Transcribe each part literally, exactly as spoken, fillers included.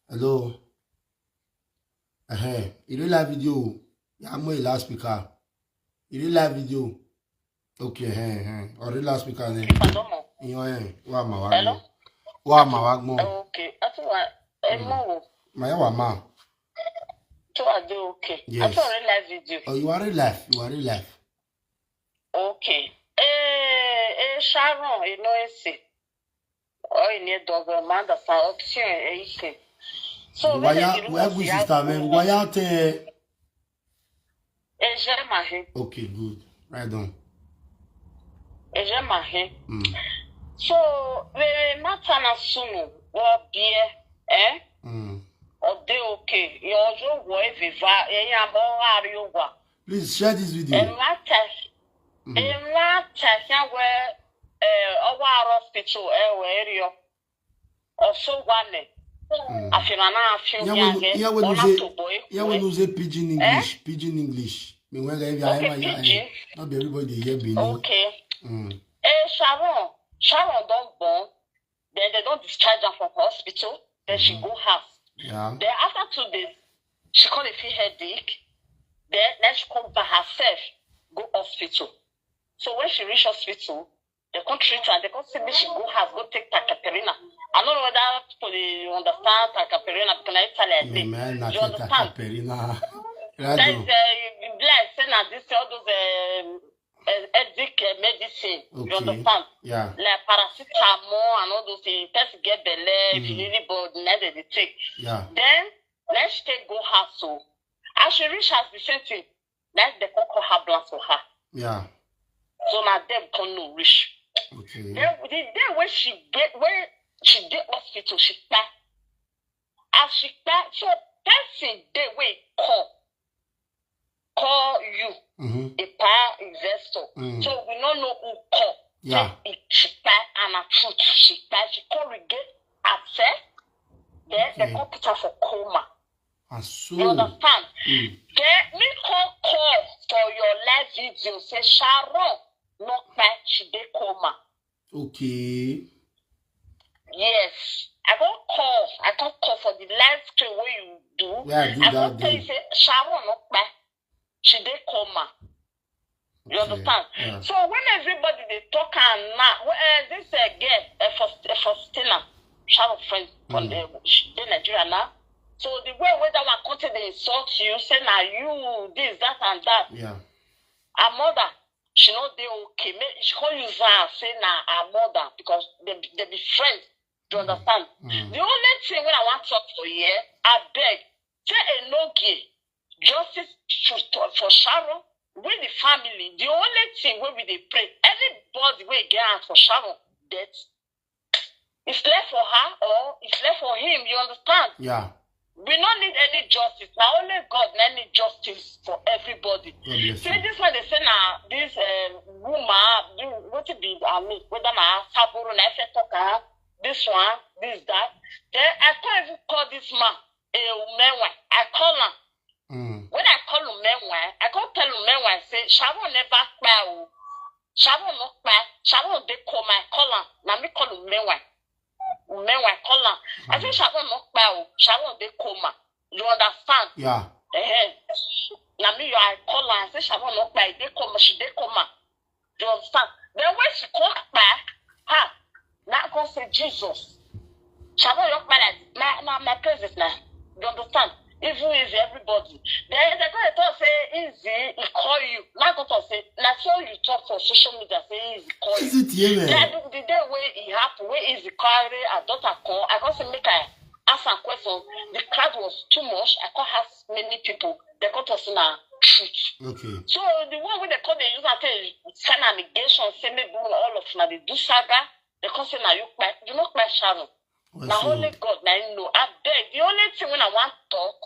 Hello. Uh-huh. You dey live video. Yeah, I'm a loudspeaker. You dey live video. Okay, uh-huh. Or the loudspeaker then. Pardon? You know, eh, wa ma wa Hello? gbọ́. Wa ma wa gbọ́. Okay. That's why. Hello. Ma ya wa ma. So I do okay. Yes. That's a real live video. Oh, you are real life. You are real life. Okay. Eh, eh, Sharon, you know, it's it. Oh, you need to go, man, that's an option, eh, you see. So, Why ya, why good sister, man? Why ya te? Eh, j'aime ma haine. Okay, good. Right on. Eh, j'aime ma haine. Mm. So, the matter na sunu, or beer, eh? Mm. Or they okay. Your job, whatever, eh, ya, but how are you? Please share this video. Ẹ má tẹ̀, ẹ má tẹ̀ sí àwọn, eh, ọwọ́ àrọ̀ hospital, eh, wẹ̀ ẹ́ rí ọ. Ọ̀ṣọ́ wà ní. Àfihàn náà fi ń Yeah, yá we, gẹ́, yeah, we know ọ̀nà say, tó bọ̀ ẹ́. yeah, we know say pidgin English, pidgin English. Me when I hear Okay, my pidgin. Not be everybody hear Benin. Okay. Mm. Eh, Sharon, Sharon don born. Then they don discharge her from hospital. Then she go house. Yeah. Then after two days, she come dey feel headache. Then, then she come by herself, go hospital. So when she reach hospital, they come treat her. They come say make she go house, go take Takaperina. I don't know whether people dey understand Takaperina because na Italian Yeah, thing. man, not You understand? Perina. That is, uh, be like say na this, all those, um, uh, headache, uh, medicine. You Okay. Understand? Yeah. Like paracetamol and all those things. Person get belle, if you Mm. really bad, na dem dey take. Yeah. Then, let's take go house. So, as she reach house, the same thing. That they come call her blank for her. Yeah. So now dem come no reach. Okay. Then the day when she get, when she dey hospital, she kpai. As she kpai, so person dey wey call, call you, Mm-hmm. a power investor. Mm. So we no know who call. Yeah. Say she kpai and na truth she kpai. She come regain herself. Then they Okay. come put her for coma. And so. You understand? Mm. Then me call call for your live video. Say Sharon, no kpai, she dey coma. Okay. Yes. I go call. I come call for the live stream wey you do. Yeah, I do I that go tell you day. Say Sharon, no kpai, she dey coma. You Okay, understand? yeah. So when everybody dey talk am now, well, uh, this uh, girl, uh, Faust- uh, Faustina, Sharon friend from Mm. the she dey Nigeria now. So the way wey that one come take dey insult you, say na you, this, that, and that. Yeah. Her mother, she no dey okay. Make she come use am say na her mother because they they be friends. You understand? Mm. The only thing wey I wan talk for here, I beg, say enogie, justice to, to, for Sharon, with the family. The only thing wey we dey pray, anybody wey get hand for Sharon death, it's left for her or it's left for him. You understand? Yeah. We no need any justice. Na only God na need justice for everybody. God bless Say you. This one dey say na this uh, woman, this, wetin be I mean, whether na Saboro na Efe talk am, this one, this, that. Then I can't even call this man a Umenwe. I call am. Mm. When I call Umenwe, I come tell Umenwe say Sharon never kpai o. Sharon no kpai. Sharon dey coma. I call am. Na me call Umenwe. Umenwe, I call am. I say Sharon no kpai o. Sharon dey coma. You understand? Yeah. Eh. Na me you I call am. I say Sharon no kpai. Dey coma. She dey coma. You understand? Then when she come kpai, ha, now I come say Jesus. Sharon no kpai like na na my presence now. You understand? Even if everybody. Then they go talk say easy, he call you. Now go talk say na so you talk for social media say easy call you. Is it here, Then man? the, the day wey e happen, wey easy carry her daughter come, I come say make I ask am question. The crowd was too much. I come ask many people. They come talk say na truth. Okay. So the one wey they come dey use am take send allegation say maybe all of una dey do saga. They come say na you kpai, you no kpai Sharon. Well, Na so, only God na him know. I beg. The only thing wey I wan talk,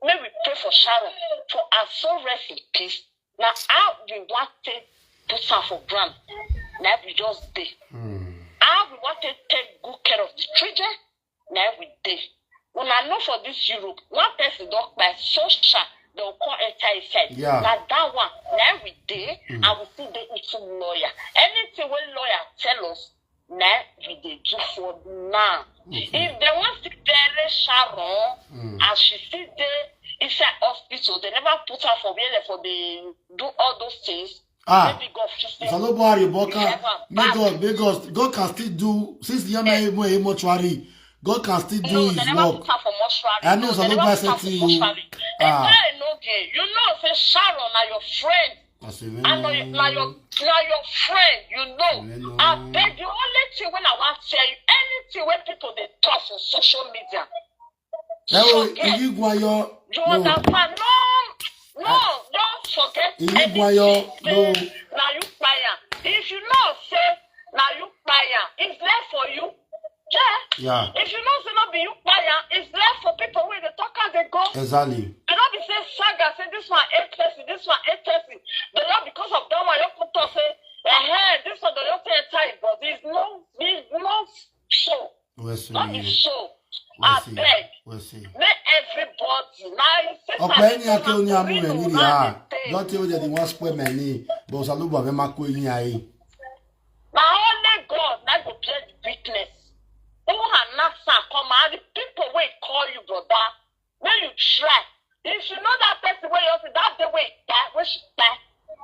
make we pray for Sharon for her soul rest in peace. Na how we wan take put am for ground. Na we just dey. Mm. How we wan take take good care of the children. Na we dey. Una know for this Europe, one person don kpai social, dem come enter inside. Yeah. Na that one, na we dey, Mm. and we still dey into lawyer. Anything wey lawyer tell us, na we dey do for now. Okay. If dem wan still bury Sharon, as she still dey inside hospital, they never put her for where they for dey do all those things. Ah, Maybe God fit save Salobo Ariboka, Never. may God, may God, God can still do, since the man even a mortuary, God can still do No, his they never work. put her for mortuary. I know No, some they people never said put her to for you, mortuary. ah. Enoge, you know, say Sharon na your friend. I say, And na your, na your, na your friend, you know. Amen, no. I beg you, only thing when I want to tell you, anything when people they talk on social media, Hello, forget. Igigwayo. You No, understand? No, no, don't forget Igigwayo, anything. No. Say, now you fire. If you know, say, now you fire. It's left for you. Yeah. Yeah, If you know, say, not be you fire. It's left for people where the talk as they go. Exactly. You know, be say saga, say this one eight person, this one eight person. But not because of that one, you put to say, eh, this one, the you say, time, but there's no, there's no show. Where's Not be you? show. Where's I he? beg. Where's he? Make everybody. Now, you say, Ọkọ ẹni akẹ́ oní amú rẹ̀ nílé ha. Lọ́tí ó jẹ́ the one spoil my name. But Salobo abẹ́ máa kó eyín ayé. Now, only God, now go be the witness. Who have not come out? The people will call you, brother. When you try. If you know that person where you see that day where he die, where she die,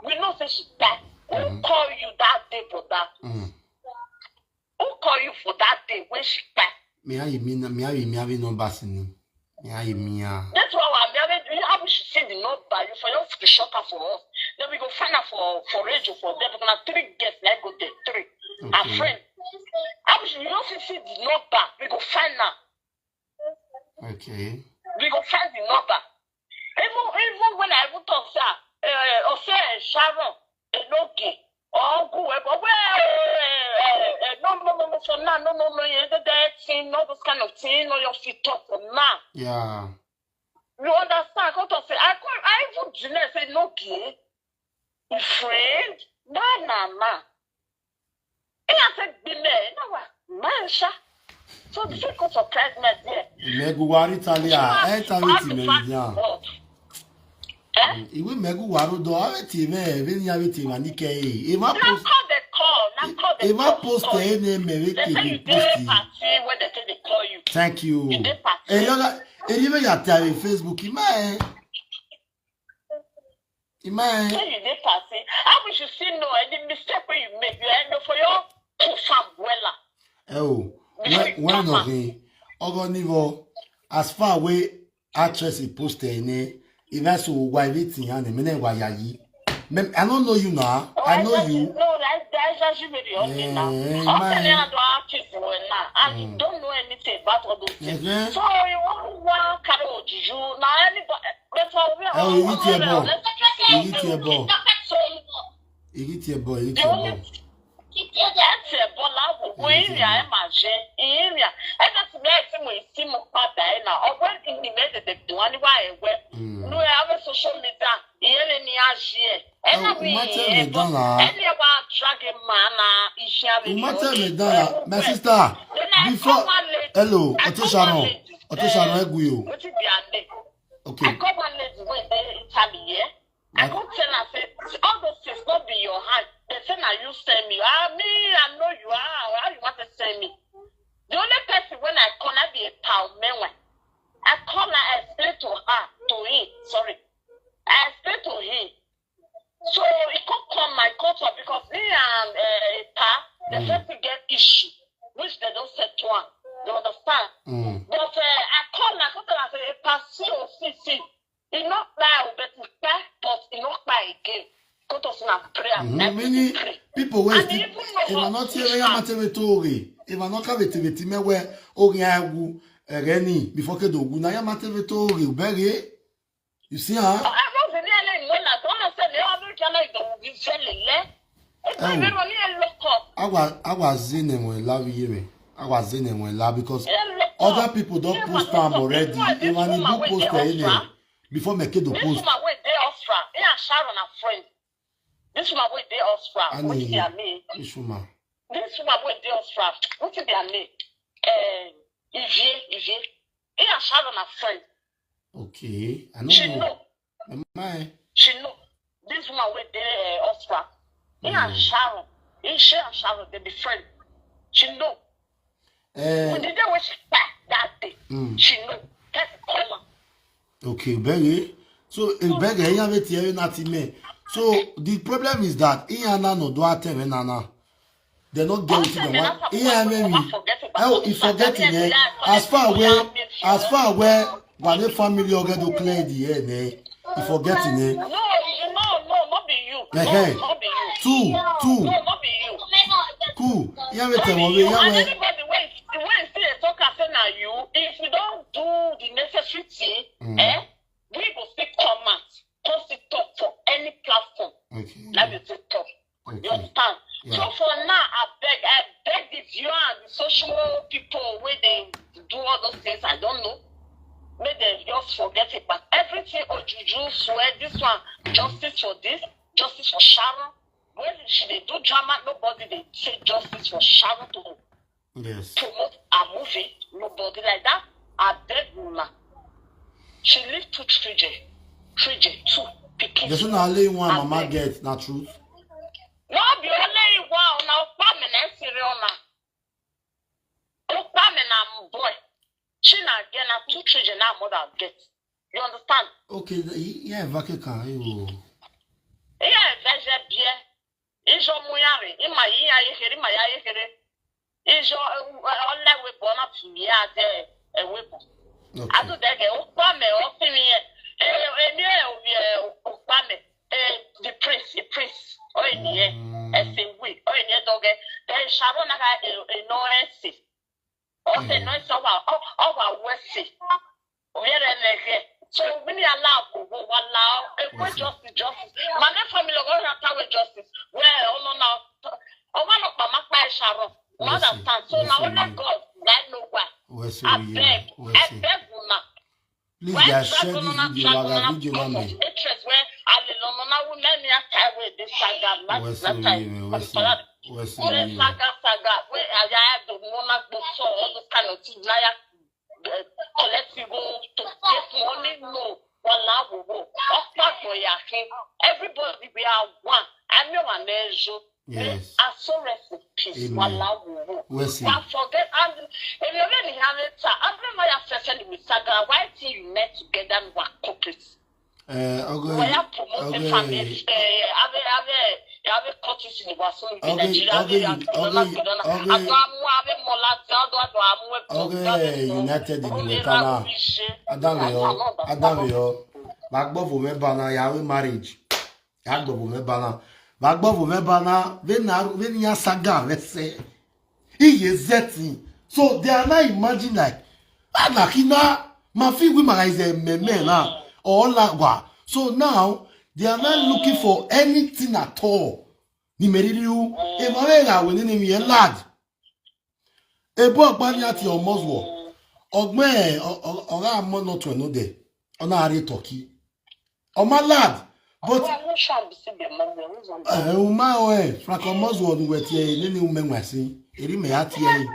we know say she die. Who call you that day, brother? Mm. Who call you for that day when she die? Mi ayi mi na mi ayi mi ayi number si ni. Mi ayi mi ya. That's why I'm having you have to see the number. You for your screenshot her for us. Then we go find her for for radio for them. Because na three guests, like go there three. Her Okay. Friend. How should you also see the number? We go find her. Okay. We go find the number. Even even when I even talk, sir, uh, or say Sharon, Enoge, or whoever, well, uh, uh, no, no, no, no, for now, no, no, no, yeah, that, that thing, all those kind of thing, no, you fit talk for now. Yeah. You understand? Come to say, I call, I even Jeanette say, Enoge, your friend, na na na. And I said, be me, no, man, sha. So the thing come surprise me there. Megu wari talia. Eh, talia ti me ya. Eh? Iwe megu waro do ave ti me, ve ni ave ti ma ni ke. E ma Now post, call the call. Now call the e ma call. Post e ne me ve They ke say mi you dey post. party when they say they call you. Thank you. You dey party. E ya ga, e ni ve ya ti ave Facebook ima e. Ima e. When you dey party, how we should see no any mistake when you make. You end up for your confirm wella. E o. When when no hin. Ogo nivo, as far away actress e post e ne, if I so why everything and me ne wa ya yi. Mem- I don't know you now. I know you. No, that that's just you with your thing now. Eh, How man. Can I do artist well now? And you don't know anything about all those things. Mhm. So you want one carry you now anybody. But for real, Oh, you eat your ball. let's You eat your ball. So Igi ti ebo, igi ti the only ebo. That's a ball. When you are imagine, in ya, and that's me. I see my see my father now. Or when in the minute they do anyone. No, I have a social media. Ìyẹn ni a ṣe ẹ. Oh, Uma tell me down la. Ẹni ẹ wá drag a man na iṣẹ́ abẹ. Uma tell me down la. My sister, before, hello, Auto Sharon. Auto Sharon, ẹ gùn yìí o. Wetin be her name? Okay. I call one lady wey dey Italy here. I go tell her say all those things no be your hand. They say na you send me. Ah, me, I know you. Ah, how you want to send me? The only person when I call, I be a pal, meanwhile. I call her, I explain to her, to him, sorry. I explain to him. So he come come my culture because me and uh, a pa, they Mm. first to get issue, which they don't settle one. You understand? Mm. But uh, I call her, I come tell her, say, a pa, see, oh, see, see. He not buy, but he buy, but he not buy again. Go to sin and pray and Mhm. let Many me pray. People wey And still, even know if I what not you hear ya have. Mate Vete ore, if I not have Vete Vete me where ore agu ereni before ke dogu na ya Mate Vete ore ubere. You see, huh? I was in the L A when I don't say the other can I don't be selling. It's Oh. Even when you look up. Awa awa zene mo love yere. Awa zene mo love because You look up. Other people don't You post look them up. already. This one, If I this need woman to wey post dey any Austria. Before me kid This post. Woman wey dey Austria. Me and Sharon are friends. This woman wey dey Austria. I What need you mean? This woman. This woman wey dey Austria. What you mean? Eh, Ivie, Ivie. Me and Sharon are friends. Okay. I She don't know. Know. My She know. This woman wey dey uh, Austria. Me and Mm. Sharon. He she and Sharon they be friends. She know. eh, With the day when she back that day, Mm. she know. Okay, beg. So, eh, beg, eh, yeah, wait here, nothing, man. So, the problem is that, eh, yeah, no, no, do I tell me, no, no. They not get it. They want, eh, yeah, maybe. Oh, you forgetting, eh? As far away, as far away, but the family, you get to clear the air, eh? You forgetting, eh? No, no, no, not be you. Ehe. No, not be you. Two, two. No, not be you. Cool. Yeah, wait, eh, wait, yeah, wait. Anybody wey, wey see a talker say na you, if you don't do the necessary thing, eh, we go still come out, come still talk for any platform. Okay. Let me still talk. You understand? Yeah. So for now, I beg, I beg the viewer and the social people where they do all those things, I don't know. Make them just forget about everything. Ojuju, swear, this one, justice for this, justice for Sharon. When she dey do drama, nobody dey say justice for Sharon to Yes. promote a movie. Nobody like that. I beg una. She leave two children. Children, two pikin. There's only one mama get, na truth. No be only one. Una pa me na siri una. Opa me na boy. She na get na two children na mother get. You understand? Okay, yeah, vake kan, eh, oh. Yeah, veje bie. Ijo muyari, ima iya yekere, ima ya yekere. Ijo, eh, ole we bona fi ya de, eh, we bo. Okay. Adu dege, ukpa me, o fi mi ye. Eh, eh, mi, eh, o mi, eh, ukpa me. Eh, the prince, the prince. O ni ye. Mm. Ese we, o ni ye doge. Then Sharon na ka, eh, eh, no ese. O se no ese, o wa, o, o wa wese. Oyere nege. So we ni allow, we allow. Eh, we Wese. justice, justice. My family go na tawe justice. Well, oh no, no. O wa no pa ma pa Sharon. You Wese, understand? So now wese only we. God, I know why. Wese I we, beg, I wese. beg una. Please, Why they are drag sharing on this a video, drag like on a a video, because mommy. of hatred where I live on a woman me a tie with this saga, not Wese that we, time. man, Wese. Wese Only we, man. saga, saga, where I had the monarch before, all those kind of things. Now you, uh, collect you go to get money, no. Wala wo wo. Okpa go ya kin. Everybody we are one. I know an angel. Yes. I so rest in peace. Amen. Wala wo wo. Wese. I forget. And if you really have it, I don't know your friend with saga. Why till you met together and were couples? Eh, okay. Why you promoting Okay. family? Eh, ave, ave, ave coaches in the Waso in Okay, Nigeria. okay, Ave, ave, okay, ave, okay. ave, ave, mola, ado, ado, ado, amo, Okay, ado, United in only the Wekana. Rabu Ishe. Adame yo, Adame yo. Magbo for me bana, Yahweh marriage. Magbo for me bana. Magbo for me bana. When na, when ya saga, let's say. He is zeti. So they are not imagine like, "Ah, na kina, ma fi we ma is a meme na, or la wa." So now, they are not looking for anything at all. Ni meririu, e ma we ga we ni mi lad. E bo gba ni ati almost wo. Ogbe, o, o, o ga mo no to no de. Ona are Turkey. Oh my lad. But Well, I'm not sure I'm still the mom, the reason. Eh, uma o, eh, Frank Omos wo ni we tie, ni ni ume nwa si. Eri me ati e.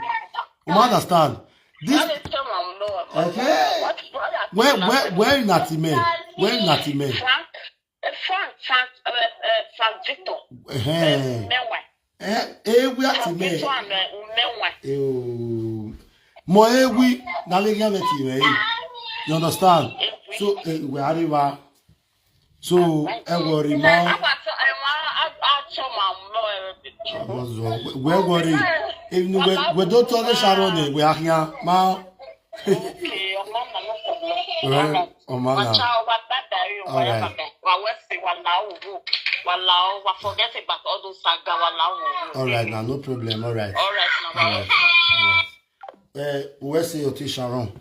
Uma understand. This That is tell my mom. Okay. What, what are Where, you where, laughing where in Atime? Where in Atime? Frank, uh, Frank, Frank, uh, uh, Frank Victor. Eh. Uh, Mewa. Eh, eh, we are Frank Atime. Victor and uh, Mewa. Eh, oh. Mo ewi na le gyan ti re. You understand? So, eh, we are river. So, ẹ worry ma. We worry. If you we, we don't tell the Sharon, we are here ma. Okay, ọmọ náà, no problem. Right, ọmọ náà. Wa cha, wa bye bye, All right. Wa wesi, wa la wo, wa la wo, wa forget about all those saga, wa la wo. All right, now, no problem. All right. All right, now, All right. All right. Uh, we say your Sharon.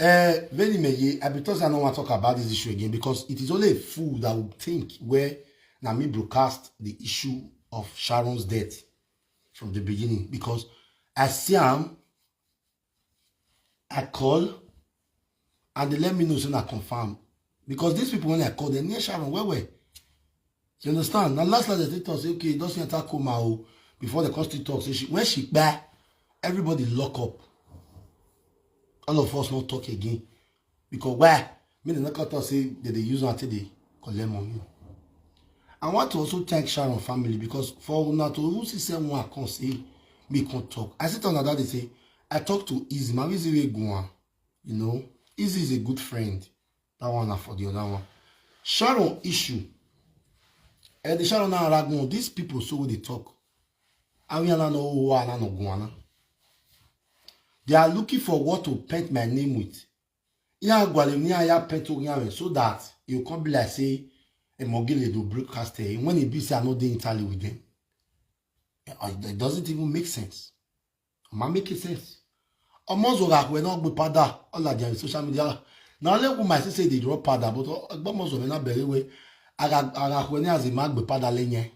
Uh, very many, I because I don't want to talk about this issue again because it is only a fool that would think where na me broadcast the issue of Sharon's death from the beginning because I see him, I call, and they let me know so I confirm because these people when I call them near Sharon, where were? You understand? Now last last they talk say okay, doesn't enter coma o before the cost talk say she when she back, everybody lock up. All of us not talk again. Because why? Me the knock out say that they use until they collect money. I want to also thank Sharon family because for una to who see say one can say me can talk. I sit on that day say I talk to Easy. My Easy will go on. You know, Easy is a good friend. That one na for the other one. Sharon issue. And the Sharon now Ragmo, these people so they talk. Awiana no Wana no Guana. They are looking for what to paint my name with. Yeah, Gualimia ya paint Ogiawe so that you can't be like say a Mogile do broadcast eh, when he be say I know they entirely with them. It doesn't even make sense. Ma make it sense. Omozo ga we no gbe pada all of their social media. Now let my say they drop pada, but Omozo me na bere we. Aga aga we ni as a mag be pada lenye.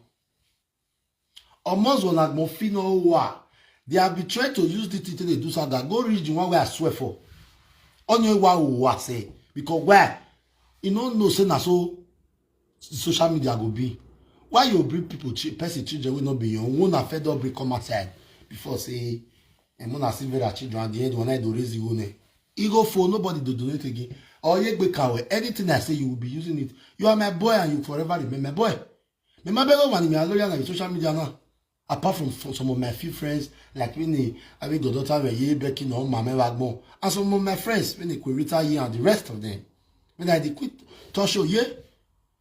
Omozo na gbo fino wa. They have been trying to use this thing to dey do saga. Go read the one where I swear for. Only wa wa say because where you no know say na so social media go be. Why you bring people chi- person children wey no be your own? Una fed up bring come outside before say and una see Vera children at the end when I do raise you own. E go for nobody to donate again. Or you gbe kawe. Anything I say you will be using it. You are my boy and you forever remain my boy. Me ma bego wani me aloya na social media now. Apart from, from some of my few friends like Winnie, Abi Godota, Ye Becky, no Mame Wagmo, and some of my friends when they could retire here and the rest of them. When I did quit talk show, yeah.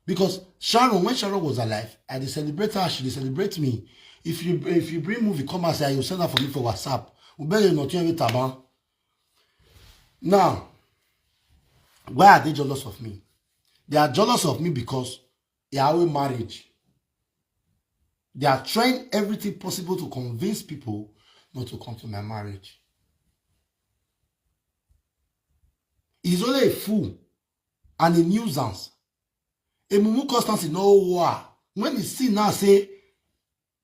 Because Sharon, when Sharon was alive, I did celebrate her, she did celebrate me. If you if you bring movie come outside, you send her for me for WhatsApp. We better not hear it, Taban. Now, why are they jealous of me? They are jealous of me because they are in marriage. They are trying everything possible to convince people not to come to my marriage. He's only a fool and a nuisance. A Mumu Constance no war. When he see now say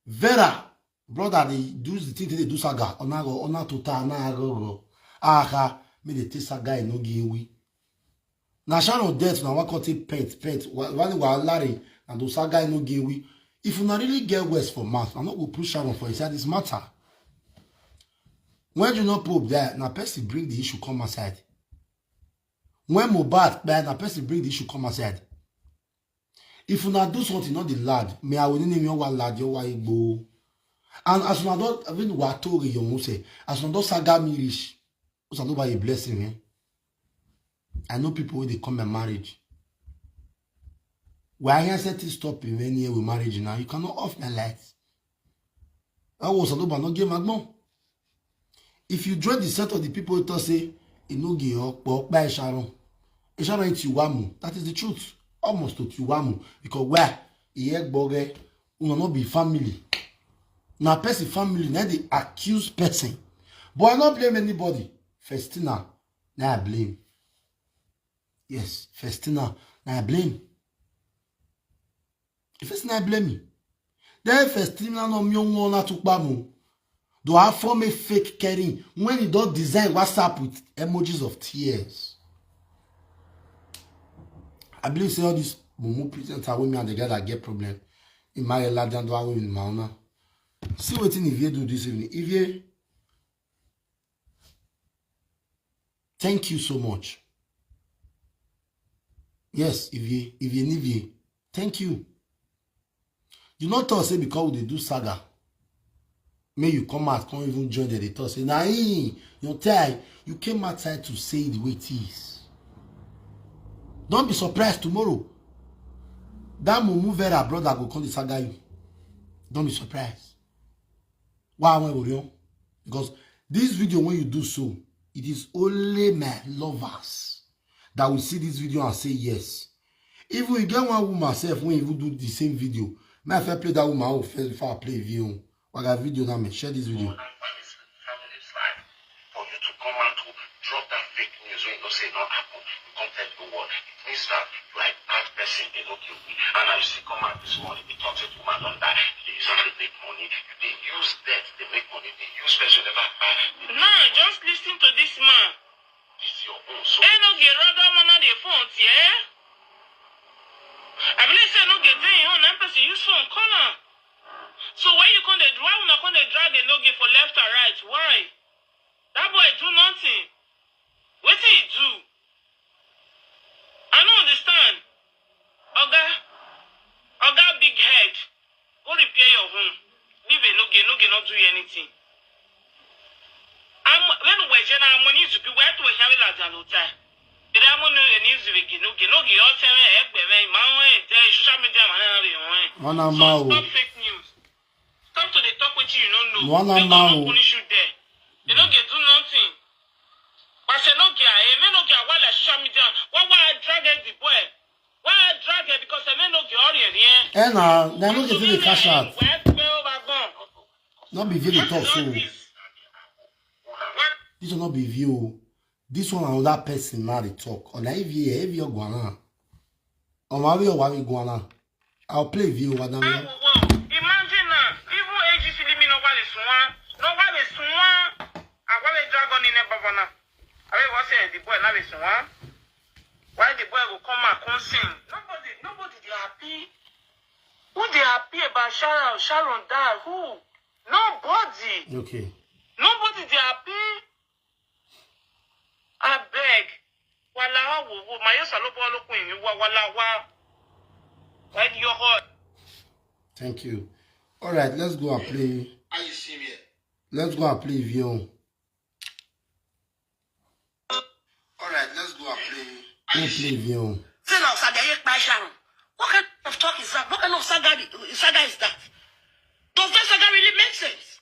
Vera, brother, they do the thing they do saga. Onago, ona tota, na go go. Aha, me they take saga and no give we. Na Sharon death na one cutting pet pet. Wani wa Larry and those saga no give we. If you not really get worse for mouth, I'm not go push Sharon for inside this matter. When you not Pope there, na person bring the issue come aside. When Mobad there, na person bring the issue come aside. If you not do something, not the lad, me I will name you one lad, you why go. And as una don even wa tori your own say, as una don saga me reach, Osadoba a blessing, eh? I know people wey dey come my marriage. Why I set this stop in any year with marriage now? You cannot off my lights. I was Osadoba not give Magmo. If you join the set of the people who talk say e no give up, but by Sharon, Sharon it's Iwamu. That is the truth. Almost to Iwamu because where he egg bogey una no be family. Na person family na dey accuse person. But I no blame anybody. Festina, na I blame. Yes, Festina, na I blame. Festina I blame me. Then Festina no mi on na tukpa mu. Do I form a fake Karen when he don't design WhatsApp with emojis of tears? I believe say all these Mumu presenter with me and the guy that get problem in my life than do I win in my honor. See what thing Ivie do this evening. Ivie, thank you so much. Yes, Ivie, Ivie Nivie, thank you. You not talk say because we dey do saga. May you come out, come even join the talk say na him, you tell you came outside to say the way it is. Don't be surprised tomorrow. That Mumu Vera brother go come the saga you. Don't be surprised. Why am I worrying? Because this video when you do so, it is only my lovers that will see this video and say yes. Even you get one woman self when you do the same video, my fair play that woman out first before I play video. I got video now, man. Share this video. For you to come out to drop that fake news when you don't say no happen, you come tell the world. It means that you are a bad person, they don't kill me. And I see come out this morning, they talk to woman on that. They use how they make money. They use debt, they make money. They use person never buy. Now, just listen to this man. It's your own soul. Enoge rather one of the phones, yeah? I believe say no get there, you know, person use phone call am. So why you come dey why una come dey drag Enoge for left and right? Why? That boy do nothing. Wetin he do? I no understand. Oga, Oga big head, go repair your home. Leave Enoge, Enoge not do you anything. Am when we je na money to be where to have la jalota. Kede amo no e news we gi no gi no gi o se me egbe me ma won e social media ma na re won. Wana So ma o. Stop fake news. Stop to dey talk wetin you no know. Wana Make ma God no o. Punish you there. They no get do nothing. But say no get, eh, me no get wala social media. Why why I drag the boy? Why I drag it? Because I no get ori eh. Eh na, na no get the cash out. Why we over gone? No be view dey talk so. This one no be view. This one another person now dey talk. Or na if you if you go around. Or ma we wa we go around. I'll play view wa dan. Imagine now, even A G C me no wale sunwa, no wale sunwa. I wale dragon in a bavana. I was saying the boy now is sunwa. Why the boy will come and come sing? Nobody, nobody dey happy. Who dey happy about Sharon? Sharon die. Who? Nobody. Okay. Nobody dey happy. Abeg. Wala wo wo. Ma yo salo bo lo kun ni wa wala wa. When your heart. Thank you. All right, let's go and play. How you see me? Let's go and play Vion. All right, let's go and play. Let's play Vion. Say now, Sadia, you buy Sharon. What kind of talk is that? What kind of saga, saga is that? Does that saga really make sense?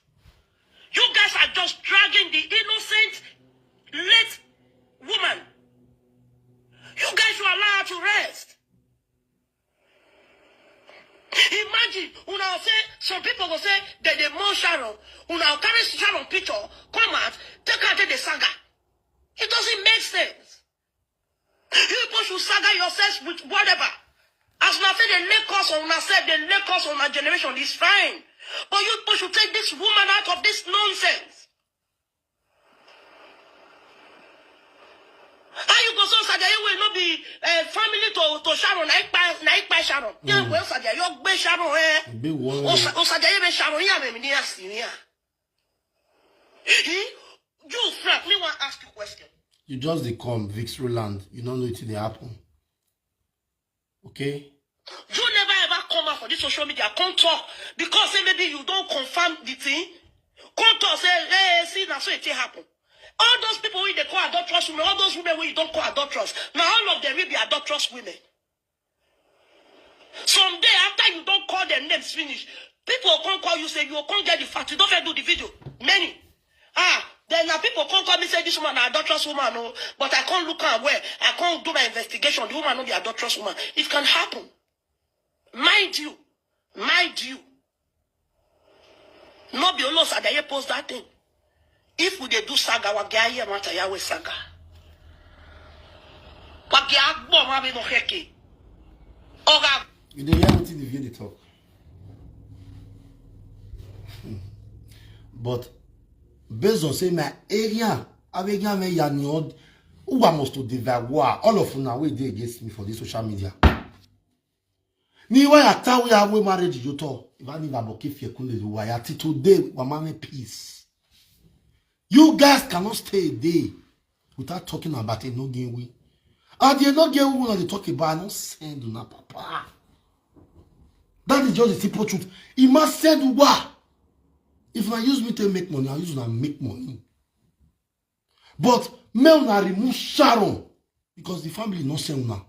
You guys are just dragging the innocent late woman. You guys should allow her to rest. Imagine, una say, some people go say that they mourn Sharon. Una carry Sharon picture, come out, take her to the saga. It doesn't make sense. You people should saga yourselves with whatever. As una say they lay curse on una self, they lay curse on our generation, it's fine. But you people should take this woman out of this nonsense. How you go so Sadia will not be uh, family to, to Sharon? Na ipa na ipa Sharon. Yeah, well Sadia, you be Sharon eh. Be one. Osadia be Sharon, yeah, me ni asiria. You Frank, me want ask you question. You just dey come Vix Roland, you don't know wetin dey happen. Okay? You never ever come out for this social media, come talk because say maybe you don't confirm the thing. Come talk say, hey, see, na so it take happen. All those people wey dey call adulterous women, all those women wey you don call adulterous, na all of them will be adulterous women. Someday after you don call their names finish, people go come call you say you go come get the fact, you don fit do the video. Many. Ah, then na people come call me say this woman na adulterous woman o, but I come look am well, I come do my investigation, the woman no be adulterous woman. It can happen. Mind you, mind you, no be only Osadeye post that thing. If we dey do saga, wa gya ye mata ya we saga. Wa gya agbo ma be no heke. Oga. You dey hear wetin the V A dey talk? But based on say my area, Abegya me ya ni od, who must to devour all of una wey dey against me for this social media. Ni wa ya ta we awe marriage yo to. If I need about if you couldn't do why until today, wa ma me peace. You guys cannot stay a day without talking about it, no game we. And you no get who want to talk about, no send una papa. That is just the simple truth. He must send wa. If I use me to make money, I use una make money. But me una remove Sharon because the family no send una.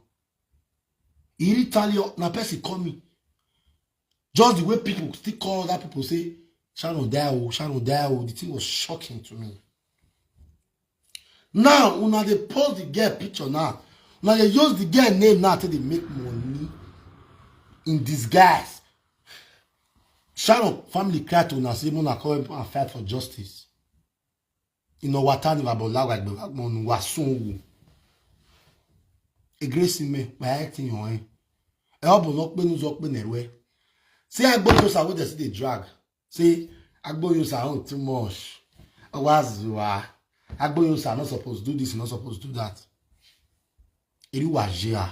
He really tell you, na person call me. Just the way people still call other people say, Sharon die o, Sharon die o. The thing was shocking to me. Now, una dey post the girl picture now. Now they use the girl name now to dey make money in disguise. Sharon family cry to una say, "Mona come and fight for justice." Ino watani wa bola wa gbe wa gbonu wa sun wo. E grace me, wa e tin yo en. E obo no pe nu zo pe na ewe. Say Agboyosa wey dem still dey drag. Say Agboyosa own too much. Owazuwa. Agboyosa not supposed to do this, not supposed to do that. Eriwajea.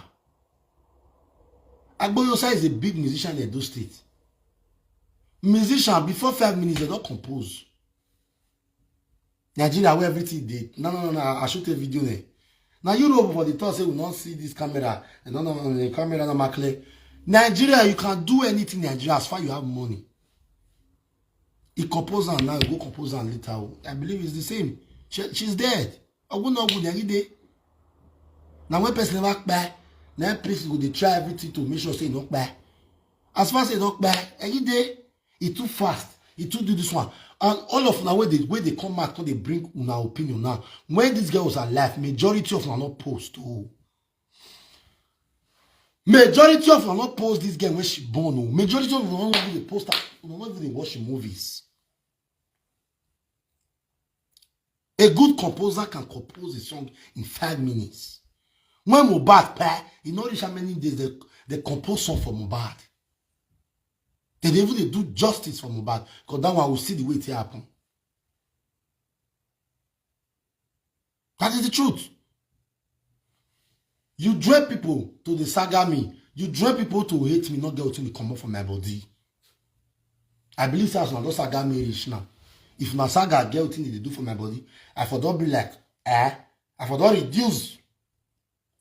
Agboyosa is a big musician in Edo State. Musician, before five minutes, they don't compose. Nigeria, where everything dey. No, no, no, no. I shoot a video there. Now Europe for the talk say we not see this camera. And no, no, no, the camera not clear. Nigeria, you can do anything in Nigeria as far you have money. He compose am now, he go compose am later. I believe it's the same. She, she's dead. I will not go there. He dey. Now when person never kpai, now priest go dey try everything to make sure say e no kpai. As far as e no kpai, any day, e too fast, e too do this one. And all of una wey dey, wey dey come out, come dey bring una opinion now. When this girl was alive, majority of una no post o. Majority of una no post this girl when she born o. Majority of una no even dey post her, una no even dey watch the movies. A good composer can compose a song in five minutes. When Mohbad kpai, e no reach how many days they, they compose song for Mohbad. They dey even dey do justice for Mohbad, 'cause that one we see the way it happen. That is the truth. You join people to the saga me. You join people to hate me, not get wetin dey comot for my body. I believe say as una don saga me reach now, if una saga get wetin dey do for my body, I for don be like, eh? I for don reduce.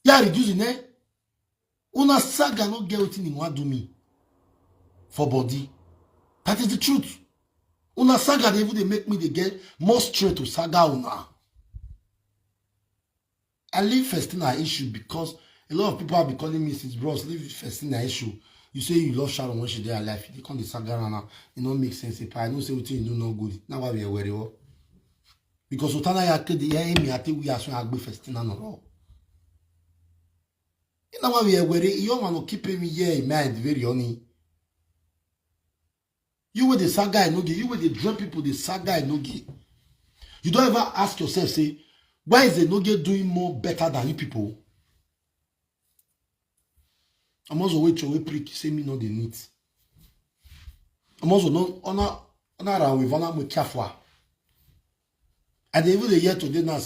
Yeah, reduce in eh? Una saga no get wetin e wan do me for body. That is the truth. Una saga dey even dey make me dey get more strength to saga una. I leave Festina issue because a lot of people have been calling me since, "Bros, leave Festina issue. You say you love Sharon when she dey alive. You dey come dey saga her now. E no make sense. If I know say wetin you do no good, now why we are worry o?" Because Otana ya ke the enemy ati we as we agbe Festina no ro. You know why we are worry? You want to keep him here in mind very only. You wey dey saga Enogie, you wey dey join people dey saga Enogie. You don't ever ask yourself, say, why is Enogie doing more better than you people? Omozo wey throway prick say me no dey neat. Omozo no, ona, ona ra we vana mo kiafwa. I dey even dey hear today now